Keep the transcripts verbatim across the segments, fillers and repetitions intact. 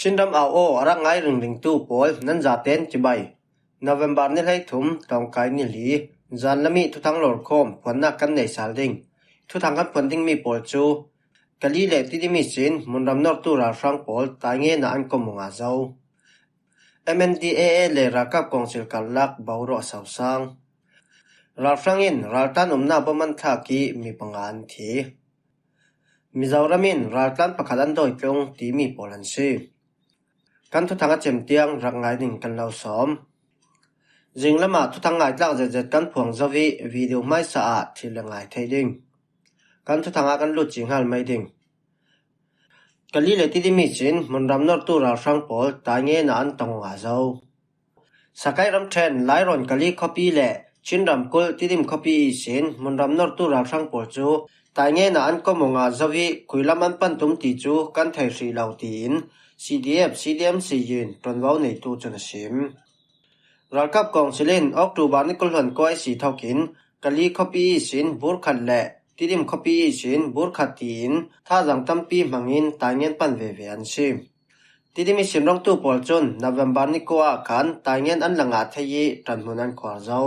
Chin ram au aw a rak ngai ringringtu pawl nan zaten cibai. November ni hleithum, Tawngkai ni li, zan lami thuthang lawrkhawm phuannak kan nei sal ding. Thuthang kan phuan dingmi pawl cu Kali le Tidim ihsin hmunram nortu ralhrang pawl taingenah an kom aw nga zo. M N D A A le ralkap kawngsil karlak boruak sosang. Ralhrang in raltlan umnak bom an thlak ih mi panga an thi. Mizoram in raltlan pakhat an dawitlung timi pawl an si. Kan thuthang a cem tiang rak ngai ding kan lo sawm. Zinglamah thuthang ngaitlak zetzet kan phuang zo ih video hmaisa ah thil le ngai thei ding. Kan thuthang ah kan lut cinghal mai ding. Kali le Tidim ihsin hmunram nortu ralhrang pawl taingenah an tong aw nga zo. Sakai ramṭhen Lairawn Kali khuapi le Chin ramkulh Tidim khuapi ihsin hmunram nortu ralhrang pawl cu taingenah an kom aw nga zo ih khuilam an pan tum ti cu kan thei hrih lo tiin C D F C D M C in ṭuanvo neitu cun a sim. Ralkap kawngsil in October ni kul hluan kua ihsi thokin Kali khuapi ihsin burkhat le Tidim khuapi ihsin burkhat tiin thazaang tampi hmangin taingen pan veve an si. Tidim ihsin rongtu pawl cun November ni kua ah khan taingen an la ngah thei ih ṭanhmun an khuar zo.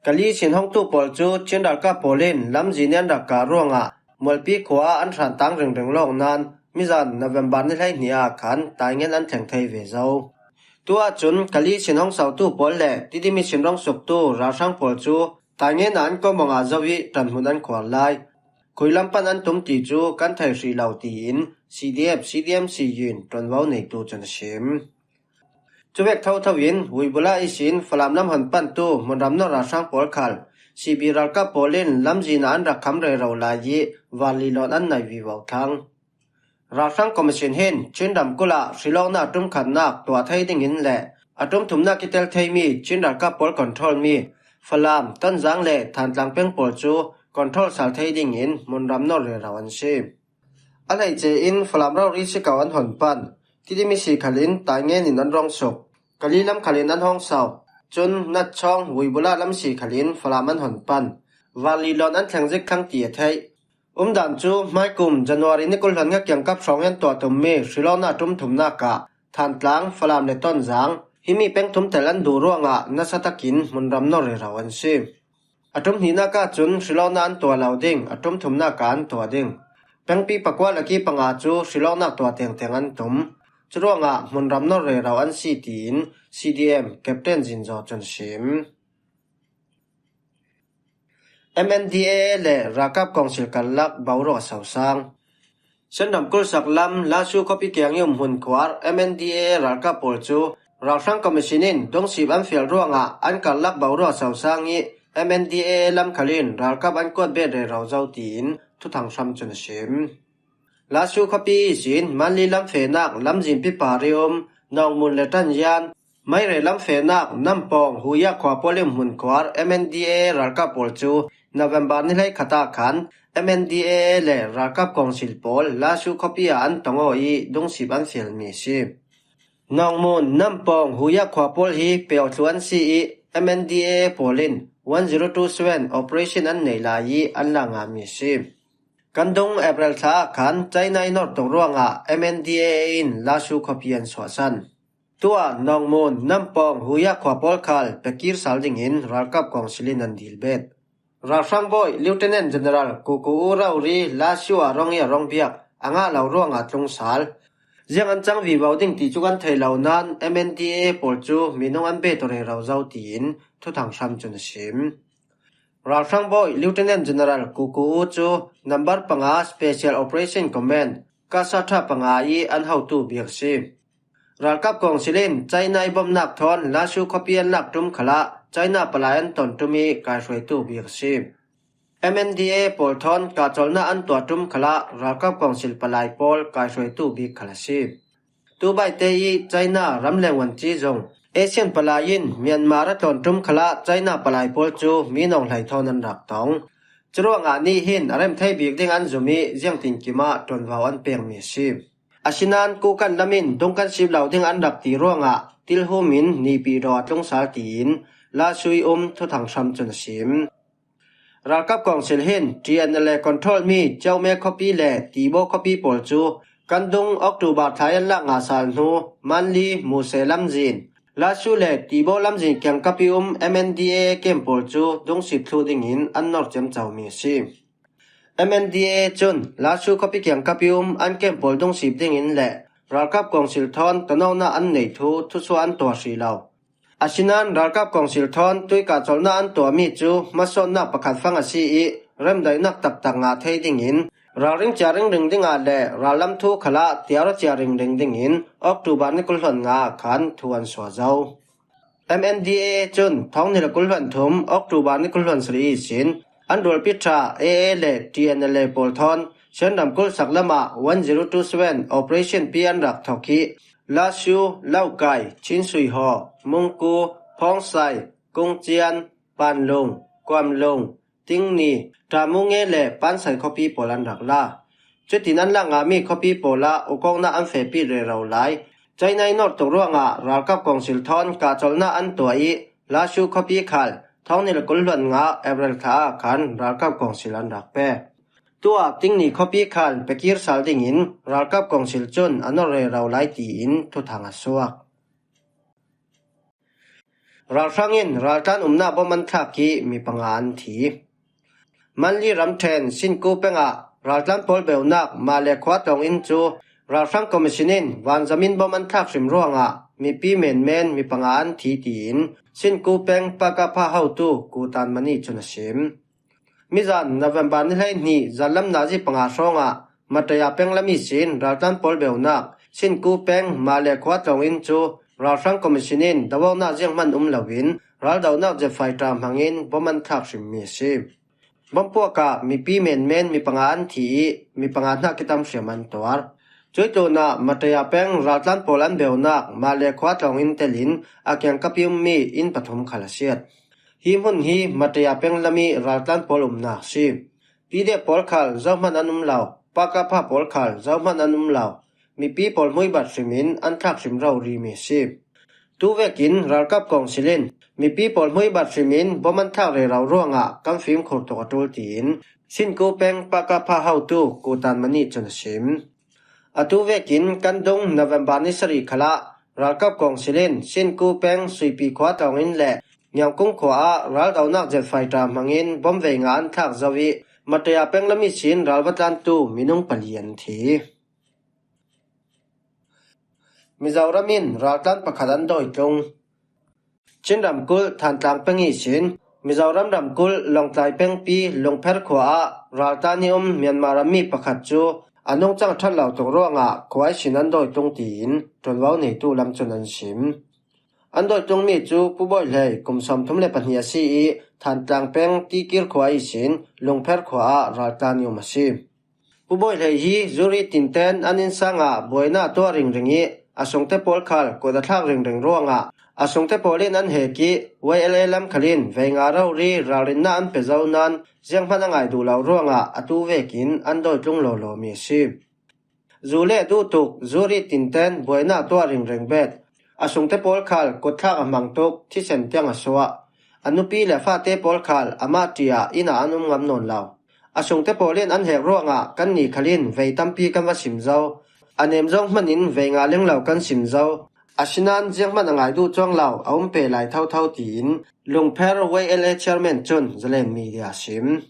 Kali ihsin hongtu pawl cu Chin ralkap pawl in lamzin ih an rak kah ruangah Mualpi khua ah an hrantang ringring lawk nain mizan November ni hleihnih ah khan taingen an thleng thei ve zo. Tu ahcun Kali ihsin hong sautu pawl le Tidim ihsin rong suktu ralhrang pawl cu taingen ah an kom aw nga zo ih ṭanhmun an khuar lai. Khuilam pan an tum ti cu kan thei hrih lo tiin C D F C D M C in ṭuanvo neitu cun a sim. Cuvek thotho in Uibula ihsin Falam lam hon pantu hmunram nor ralhrang pawl khal C B ralkap pawl in lamzin ah an rak kham rero lai ih vanli lawn an nai vivo thlang. Ralhrang Commission hin Chin ramkulh ah hrilawknak ṭum khatnak tuah thei dingin le a ṭum thumnak i tel theimi Chin ralkap pawl control mi Falam, Tonzang le Thantlang peng pawl cu control sal thei dingin hmunram nor rero an si. A hleice in Falam rori si ko an hon pan. Tidim ihsi khal in taingen in an rong suk. Kali lam khal in an hong sau. Cun Natchawng, Uibula lam ihsi khal in Falam an hon pan. Vanli lawn an thleng zik thlang ti a theih. Umdan cu hmaikum January ni kul hluan nga kiangkap hrawng in tuah tummi hrilawknak ṭum thumnak ah Thantlang, Falam le Tonzang himi peng thum tel an duh ruangah nasa takin hmunram nor rero an si. A ṭum hnihnak ahcun hrilawknak an tuah lo ding, a ṭum thumnak ah an tuah ding. Pengpi pakua le ki panga cu hrilawknak tuah tengteng an tum. Curuangah hmunram nor rero an si tiin C D M Captain Zinzaw cun a sim. M N D A A le ralkap kawngsil karlak boruak a sosang. Chin ramkulh sak lam Lasu khuapi kiang i um hmun khuar M N D A A ralkap pawl cu ralhrang commission in dungsip an fial ruangah an karlak boruak sosang ih M N D A A lam khal in ralkap an kuat bet rero zo tiin thuthang hram cun a sim. Lasu khuapi ihsin Manli lam fehnak lamzinpi par i um Nawngmun le Ṭanyan, Maire lam fehnak Nampawng Huya khua pawl i um hmun khuar M N D A A ralkap pawl cu November ni hleikhat ah khan M N D A A le ralkap kawngsil pawl Lasu khuapi ah an tong aw ih dungsip an fialmi a si. Nawngmun, Nampawng, Huya khua pawl hi peuthlu an si ih M N D A A pawl in one zero two seven operation an nei lai ih an la ngahmi a si. Kan dung April thla ah khan China i nor tuk ruangah M N D A A in Lasu khuapi an suahsan. Tuah Nawngmun, Nampawng, Huya khua pawl khal pekir sal dingin ralkap kawngsil in an dil bet. Ralhrang bawi Lieutenant General Kuku U rori Lasu ah rong i a rong biak a ngah lo ruangah tlung sal. Ziang an cang vivo ding ti cu kan thei lo nain M N D A A pawl cu minung an bet aw rero zo tiin thuthang hram cun a sim. Ralhrang bawi Lieutenant General Kuku U cu number panga Special Operation Command, Kasatha panga ih an hotu bik a si. Ralkap kawngsil in China i bomnak thawn Lasu khuapi an lak ṭum khalah China palai an ton ṭum ih kaihruaitu bik a si. M N D A A pawl thawn kahcolhnak an tuah ṭum khalah ralkap kawngsil palai pawl kaihruaitu bik khal a si. Tubaite ih China ramleng uanci zung Asian palai in Myanmar a tlawn ṭum khalah China palai pawl cu minung hlei thawn an rak tong. Curuangah nih hin a rem thei bik ding an zum ih ziangtinkim ah ṭuanvo an pekmi a si. Asinain Kukan lam in dung kan sip lo ding an rak ti ruangah Tilhum in Nipi daw a tlung sal tiin Lasu i um thuthang hram cun a sim. Ralkap kawngsil hin T N L A control mi Ciaume khuapi le Tibo khuapi pawl cu Kan dung October thla an lak nga sal hnu, Manli, Muse lamzin, Lasu le Tibo lamzin kiangkap i um M N D A camp pawl cu dungsip thluh dingin an nor ciamcomi a si. M N D A cun Lasu khuapi kiangkap i um an camp pawl dungsip dingin le ralkap kawngsil thawn tanawknak an nei thu thusuah an tuah hrih lo. Asinain ralkap kawngsil thawn tuika colhnak an tuahmi cu hmasawnnak pakhat fang a si i, remdaihnak taktak ngah thei dingin ralring cia ringring dingah le rallam thu khalah tiara cia ringring dingin October ni kul hluan nga ah khan thu an suah zo. M N D A cun thawng hnih le kul hluan thum October ni kul hluan sarih ihsin an rualpi ṭha A A le T N L A pawl thawn Shan ramkulh sak lamah one zero two seven Operation P an rak thawk i, Lasu, Laukai, Chin Sui Haw, Mungku, Phongsai, Kungcian, Panlung, Kuamlung, Tingni, Tamunge le Pansai khuapi pawl an rak la. Cutin an lak ngahmi khuapi pawl ah ukawknak an fehpi rero lai. China i nawr tuk ruangah ralkap kawngsil thawn kahcolhnak an tuah i, Lasu khuapi khal thawng hnih le kul hluan nga April thla ah khan ralkap kawngsil an rak pek. Tuah Tingni khuapi khal pekir sal dingin ralkap kawngsil cun a nor rero lai tiin thuthang a suak. Ralhrang in raltlan umnak bom an thlak i mi panga an thi. Manli ramṭhen Sinku peng ah raltlan pawl beunak Male khua tlawng inn cu ralhrang commission in vanzam in bom an thlak hrim ruangah mipi menmen mi panga an thi tiin Sinku peng Pakapha hotu Kutan Mani cun a sim. Mizan November ni hleihnih zanlam nazi panga hrawngah Mataya peng lam ihsin raltlan pawl beunak Sinku peng Male khua tlawng inn cu ralhrang commission in doawknak zianghman um loin raldohnak jet fighter hmangin bom an thlak hrimmi a si. Bom puak ah mipi menmen mi panga an thi i mi panga hnak kitam hriam an tuar. Cuih tlunah Mataya peng raltlan pawl an beunak Male khua tlawng inn telin a kiangkap i ummi inn pathum khal a siat. Hi hmun hi Mataya peng lam i raltlan pawl umnak a si. Pidep pawl khal zohman an um lo, Pakapha pawl khal zohman an um lo. Mipi pawl hmuibat hrimin an thlak hrim rorimi a si. Tu vekin ralkap kawngsil in mipi pawl hmuibat hrimin bom an thlak rero ruangah kan fimkhur tuk a ṭul tiin Sinku peng Pakapha hotu Kutan Mani cun a sim. Atu vekin kan dung November ni sarih khalah ralkap kawngsil in Sinku peng Suipi khua tlawng inn le Niangkung khua ah raldohnak jet fighter hmangin bom vei nga an thlak zo i Mataya peng lam ihsin ral va tlantu minung pali an thi. Mizoram in raltlan pakhat an dawitlung. Chin ramkulh Thantlang peng ihsin Mizoram ramkulh Lawngtlai pengpi Lungpher khua ah raltlan i um Myanmar rammi pakhat cu a nungcang ṭhat lo tuk ruangah khua ihsin an dawitlung tiin ṭuanvo neitu lam cun an sim. An dawitlungmi cu Pu Bawi Hlei kum sawmthum le pahnih a si i Thantlang peng Tikir khua ihsin Lungpher khua ah raltlan i um a si. Pu Bawi Hlei hi zuri tinten an innsang ah buaina tuah ringring i a sungte pawl khal kut a thlak ringring ruangah a sungte pawl in an hek i Y L A lam khal in vei nga rori ralrinnak an pe zo nain zianghman a ngai duh lo ruangah atu vekin an dawitlung lawlawmi a si. Zu le duh tuk zuri tinten buaina tuah ringring bet a sungte pawl khal kut thlak a hmang tuk thisen tiang a suah. A nupi le fate pawl khal amah ṭi ah inn ah an um ngam nawn lo. A sungte pawl in an hek ruangah kannih khal in vei tampi kan va sim zo. A nem zong hman in vei nga leng lo kan sim zo. Asinain zianghman a ngai duh cuang lo a um pe lai thotho tiin Lungpher Y L A chairman cun Zalen Media a sim.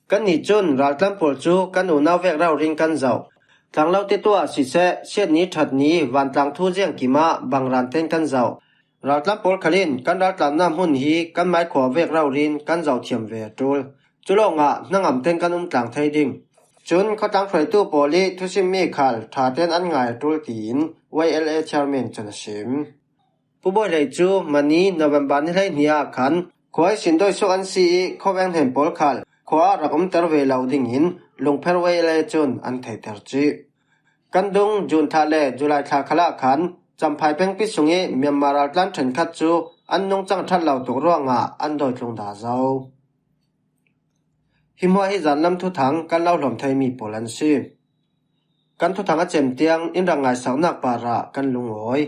Kannih cun raltlan pawl cu kan unau vek rori in kan zoh. Tlanglote tu ah siseh, siatni ṭhatni vantlang thu ziangkim ah bangran ten kan zoh. Raltlan pawl khal in kan raltlannak hmun hi kan maikhua vek rori in kan zoh thiam ve a ṭul. Cu lawngah hnangam ten kan um tlang thei ding. Cun khuatlang hruaitu pawl i thusimmi khal ṭha ten an ngai a ṭul tiin Y L A chairman cun a sim. Pu Bawi Hlei cu mani November ni hleihnih ah khan khua ihsin dawi suk an si i khuaveng hnen pawl khal khua ah rak umter ve lo dingin Lungpher Y L A cun an theihter cih. Kan dung June thla le July thla khalah khan Champhai pengpi sung i Myanmar raltlan ṭhenkhat cu an nungcang ṭhat lo tuk ruangah an dawitlung dah zo. Hi hmuah hi zanlam thuthang kan lo hlawm theimi pawl an si. Kan thuthang a cem tiang in rak ngaisaknak parah kan lungawi.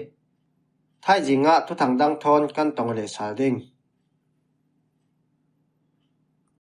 Thaizing ah thuthang dang thawn kan tong leh sal ding.